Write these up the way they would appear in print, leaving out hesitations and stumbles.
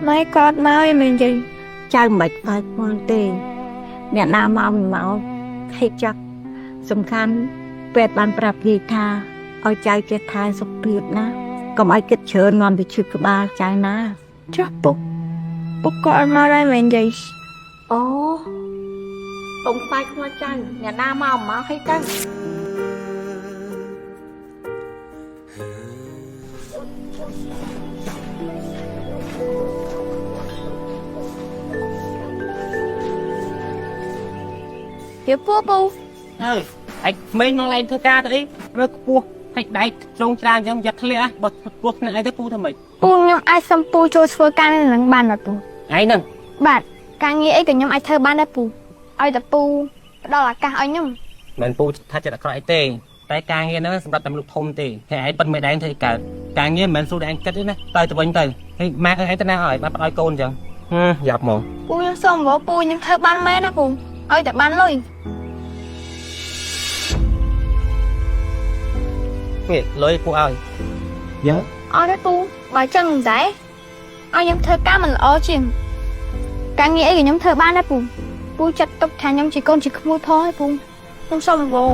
ម៉ែគាត់មកឯងមែនយាយ ចៅមិនខ្វាយខ្វល់ទេអ្នកណាមកមិនមកហេតុចាក់សំខាន់ពេទ្យបានប្រាប់យាយថាឲ្យចៅចេះថែសុខភាពណាកុំឲ្យគិតច្រើននាំទៅឈឺក្បាលចៅណា ចុះពុកពុកគាត់មកដែរមែនយាយ អូកុំខ្វាយខ្វល់ចៅអ្នកណាមកមកហីទៅ ជាពូពូ អើឯងក្មេងមកឡើងធ្វើការទៅអីមើលខ្ពស់ហើយដែកត្រង់ច្រើនអញ្ចឹងយ៉ាត់ធ្លាក់បើខ្ពស់ថ្នាក់អីទៅពូធ្វើម៉េច ពូខ្ញុំអាចសុំពូចូលធ្វើការនៅនឹងបានអត់ពូ ឯងហ្នឹង បាទការងារអីក៏ខ្ញុំអាចធ្វើបានដែរពូឲ្យតែពូផ្ដល់ឱកាសឲ្យខ្ញុំ មិនពូថាចិត្តអាក្រក់អីទេតែការងារហ្នឹងសម្រាប់តែមនុស្សធំទេហើយឯងប៉ិនមិនដែរធ្វើអីកើតការងារមិនមែនស្រួលតែឯងគិតទេណាទៅទៅវិញទៅហើយម៉ាក់ឯងទៅណាឲ្យបានផ្ដល់កូនអញ្ចឹងយ៉ាប់ហ្មង ពូខ្ញុំសុំបងពូខ្ញុំធ្វើបានមែនណាពូឲ្យតែបានលុយ នេះលុយពូឲ្យយើ អត់ទេពូបើចឹងមិនដែរឲ្យខ្ញុំធ្វើការមិនល្អជាងការងារអីក៏ខ្ញុំធ្វើបានដែរពូពូចាត់ទុកថាខ្ញុំជាកូនជាក្មួយផងឯងពូខ្ញុំសុំបង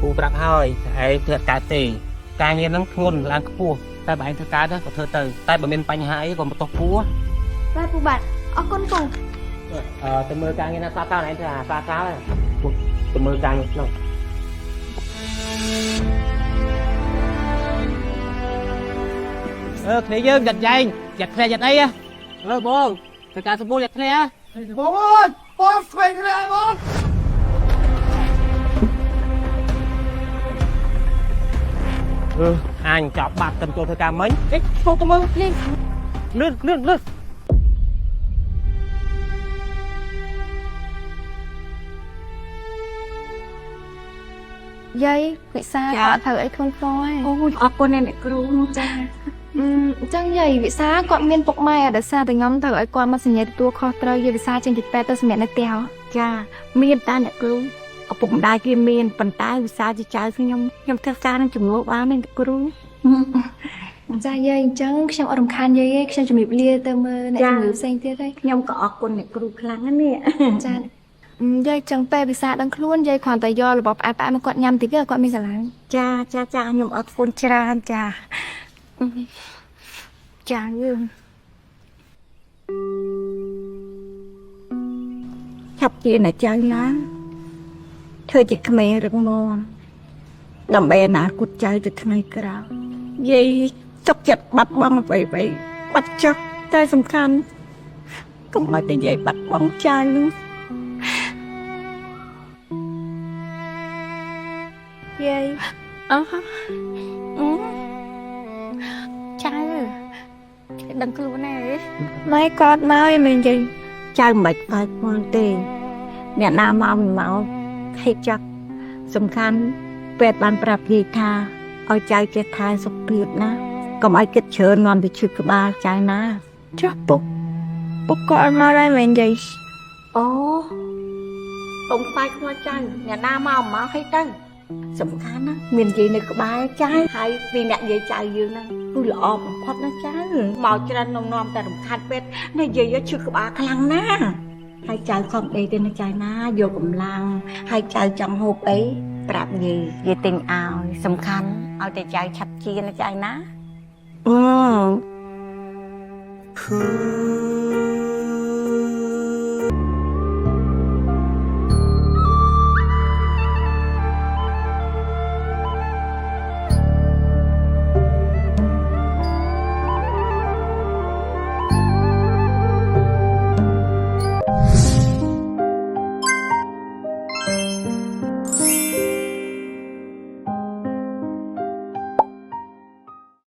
ពូប្រាប់ហើយឯងធ្វើអត់កើតទេការងារហ្នឹងធ្ងន់ឡើងខ្ពស់តែបើឯងធ្វើកើតក៏ធ្វើទៅតែបើមានបញ្ហាអីក៏បន្ទោសពូ បាទពូបាទអរគុណពូ អឺទៅមើលការងារណាស្អាតតើឯងធ្វើអាស្អាតតើពូទៅមើលការងារក្នុងអឺគ្នាយើងយ៉ាត់យ៉ែងយ៉ាត់ធ្លាក់យ៉ាត់អីអឺបងធ្វើការសម្ពូលយ៉ាត់ធ្លាក់ បងអើយបងស្វែងគ្នាបង អឺអញចាប់បាត់ទៅចូលធ្វើការមិញអេចូលទៅមើលលឿនលឿនលឿន យាយវិសាគាត់ត្រូវអីធ្ងន់ធ្ងរឯង អូយអរគុណអ្នកគ្រូ ចាអឺអញ្ចឹងយាយវិសាគាត់មានពុកម៉ែអត់ដោយសារតែខ្ញុំត្រូវឲ្យគាត់មកសញ្ញាទទួលខុសត្រូវយាយវិសាចេញពីពេទ្យទៅសម្រាប់នៅផ្ទះហ៎ ចាមានតាអ្នកគ្រូឪពុកម្ដាយគេមានប៉ុន្តែវិសាជាចៅខ្ញុំខ្ញុំធ្វើការនឹងជំនួសបានទេអ្នកគ្រូ ចាយាយអញ្ចឹងខ្ញុំអត់រំខានយាយទេខ្ញុំជំរាបលាទៅមើលអ្នកជំងឺផ្សេងទៀតហើយ ខ្ញុំក៏អរគុណអ្នកគ្រូខ្លាំងណាស់នេះ ចាយាយចឹងពេលវិសាដឹងខ្លួនយាយគ្រាន់តែយករបស់ផ្អែមផ្អែមមកគាត់ញ៉ាំតិចគាត់មានកម្លាំង ចាចាចាខ្ញុំអរគុណច្រើនចាចាយើងឆាប់ជាណាចៅណាធ្វើជាក្មេងរឹងមាំដើម្បីអនាគតចៅទៅថ្ងៃក្រោយយាយទុកចិត្តបាត់បង់អ្វីៗបាត់ចុះតែសំខាន់កុំឲ្យតែយាយបាត់បង់ចៅ យាយ អឺអឺចៅដឹងខ្លួនទេ ម៉ែគាត់មកឯងមែនយាយ ចៅមិនខ្វាយខ្វល់ទេអ្នកណាមកមិនមកហេតុចាក់សំខាន់ពេទ្យបានប្រាប់យាយថាឲ្យចៅចេះថែសុខភាពណាកុំឲ្យគិតច្រើននាំទៅឈឺក្បាលចៅណា ចុះពុកពុកគាត់មកដែរមែនយាយ អូកុំខ្វាយខ្វល់ចៅអ្នកណាមកមកហីទៅសំខាន់ណាមានយាយនៅក្បែរចៅហើយពីអ្នកយាយចៅយើងហ្នឹងគឺល្អបំផុតណាចៅមកច្រើននំនាំតែរំខានពេទ្យនេះយាយឈឺក្បាលខ្លាំងណាស់ហើយចៅខំដេកទេណាចៅណាយកកម្លាំងហើយចៅចង់ហូបអីប្រាប់យាយយាយទិញឲ្យសំខាន់ឲ្យតែចៅឆាប់ជាណាចៅណាអឺ